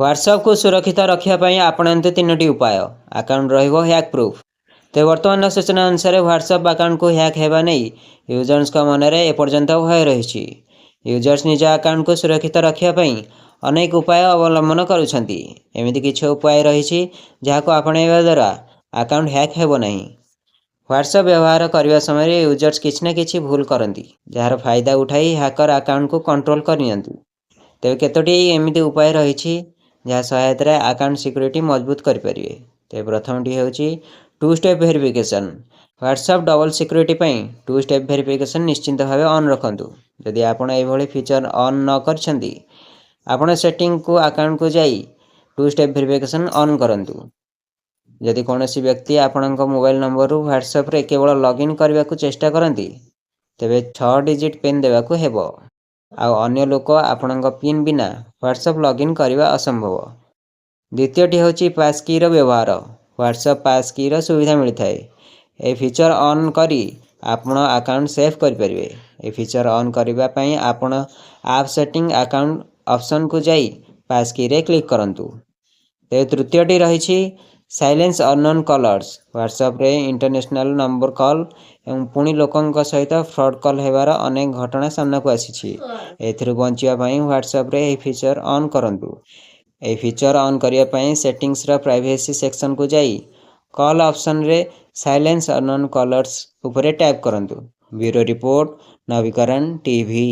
ହ୍ୱାଟ୍ସଆପ୍କୁ ସୁରକ୍ଷିତ ରଖିବା ପାଇଁ ଆପଣାନ୍ତୁ ତିନୋଟି ଉପାୟ, ଆକାଉଣ୍ଟ ରହିବ ହ୍ୟାକ୍ ପ୍ରୁଫ୍। ତେବେ ବର୍ତ୍ତମାନର ସୂଚନା ଅନୁସାରେ, ହ୍ୱାଟ୍ସଆପ୍ ଆକାଉଣ୍ଟକୁ ହ୍ୟାକ୍ ହେବା ନେଇ ୟୁଜର୍ସଙ୍କ ମନରେ ଏପର୍ଯ୍ୟନ୍ତ ଭୟ ରହିଛି। ୟୁଜର୍ସ ନିଜ ଆକାଉଣ୍ଟକୁ ସୁରକ୍ଷିତ ରଖିବା ପାଇଁ ଅନେକ ଉପାୟ ଅବଲମ୍ବନ କରୁଛନ୍ତି। ଏମିତି କିଛି ଉପାୟ ରହିଛି, ଯାହାକୁ ଆପଣେଇବା ଦ୍ୱାରା ଆକାଉଣ୍ଟ ହ୍ୟାକ୍ ହେବ ନାହିଁ। ହ୍ୱାଟ୍ସଆପ୍ ବ୍ୟବହାର କରିବା ସମୟରେ ୟୁଜର୍ସ କିଛି ନା କିଛି ଭୁଲ କରନ୍ତି, ଯାହାର ଫାଇଦା ଉଠାଇ ହ୍ୟାକର ଆକାଉଣ୍ଟକୁ କଣ୍ଟ୍ରୋଲ କରିନିଅନ୍ତି। ତେବେ କେତୋଟି ଏମିତି ଉପାୟ ରହିଛି, ଯାହା ସହାୟତାରେ ଆକାଉଣ୍ଟ ସିକ୍ୟୁରିଟି ମଜବୁତ କରିପାରିବେ। ତେବେ ପ୍ରଥମଟି ହେଉଛି two step verification. WhatsApp double security ପାଇଁ ଟୁ ଷ୍ଟେପ୍ ଭେରିଫିକେସନ୍ ନିଶ୍ଚିନ୍ତ ଭାବେ ଅନ୍ ରଖନ୍ତୁ। ଯଦି ଆପଣ ଏଭଳି ଫିଚର୍ ଅନ୍ ନ କରିଛନ୍ତି, ଆପଣ ସେଟିଂକୁ ଆକାଉଣ୍ଟକୁ ଯାଇ ଟୁ ଷ୍ଟେପ୍ ଭେରିଫିକେସନ୍ ଅନ୍ କରନ୍ତୁ। ଯଦି କୌଣସି ବ୍ୟକ୍ତି ଆପଣଙ୍କ ମୋବାଇଲ ନମ୍ବରରୁ ହ୍ୱାଟ୍ସଆପ୍ରେ କେବଳ ଲଗ୍ଇନ୍ କରିବାକୁ ଚେଷ୍ଟା କରନ୍ତି, ତେବେ 6 ଡିଜିଟ୍ ପିନ୍ ଦେବାକୁ ହେବ। ଆଉ ଅନ୍ୟ ଲୋକ ଆପଣଙ୍କ ପିନ୍ ବିନା ହ୍ୱାଟ୍ସଆପ୍ ଲଗ୍ଇନ୍ କରିବା ଅସମ୍ଭବ। ଦ୍ୱିତୀୟଟି ହେଉଛି ପାସ୍ କିର ବ୍ୟବହାର। ହ୍ୱାଟ୍ସଆପ୍ ପାସ୍ କିର ସୁବିଧା ମିଳିଥାଏ। ଏହି ଫିଚର୍ ଅନ୍ କରି ଆପଣ ଆକାଉଣ୍ଟ ସେଫ୍ କରିପାରିବେ। ଏହି ଫିଚର୍ ଅନ୍ କରିବା ପାଇଁ ଆପଣ ଆପ୍ ସେଟିଂ, ଆକାଉଣ୍ଟ ଅପସନ୍କୁ ଯାଇ ପାସ୍ କିରେ କ୍ଲିକ୍ କରନ୍ତୁ। ତେବେ ତୃତୀୟଟି ରହିଛି ସାଇଲେନ୍ସ ଅନନୋନ୍ କଲର୍ସ। ହ୍ୱାଟ୍ସଆପ୍ରେ ଇଣ୍ଟରନ୍ୟାସନାଲ୍ ନମ୍ବର କଲ୍ ଏବଂ ପୁଣି ଲୋକଙ୍କ ସହିତ ଫ୍ରଡ଼୍ କଲ୍ ହେବାର ଅନେକ ଘଟଣା ସାମ୍ନାକୁ ଆସିଛି। ଏଥିରୁ ବଞ୍ଚିବା ପାଇଁ ହ୍ୱାଟ୍ସଆପ୍ରେ ଏହି ଫିଚର୍ ଅନ୍ କରନ୍ତୁ। ଏହି ଫିଚର୍ ଅନ୍ କରିବା ପାଇଁ ସେଟିଂସର ପ୍ରାଇଭେସି ସେକ୍ସନକୁ ଯାଇ କଲ୍ ଅପସନ୍ରେ ସାଇଲେନ୍ସ ଅନନୋନ୍ କଲର୍ସ ଉପରେ ଟ୍ୟାପ୍ କରନ୍ତୁ। ବ୍ୟୁରୋ ରିପୋର୍ଟ, ନବୀକରଣ ଟିଭି।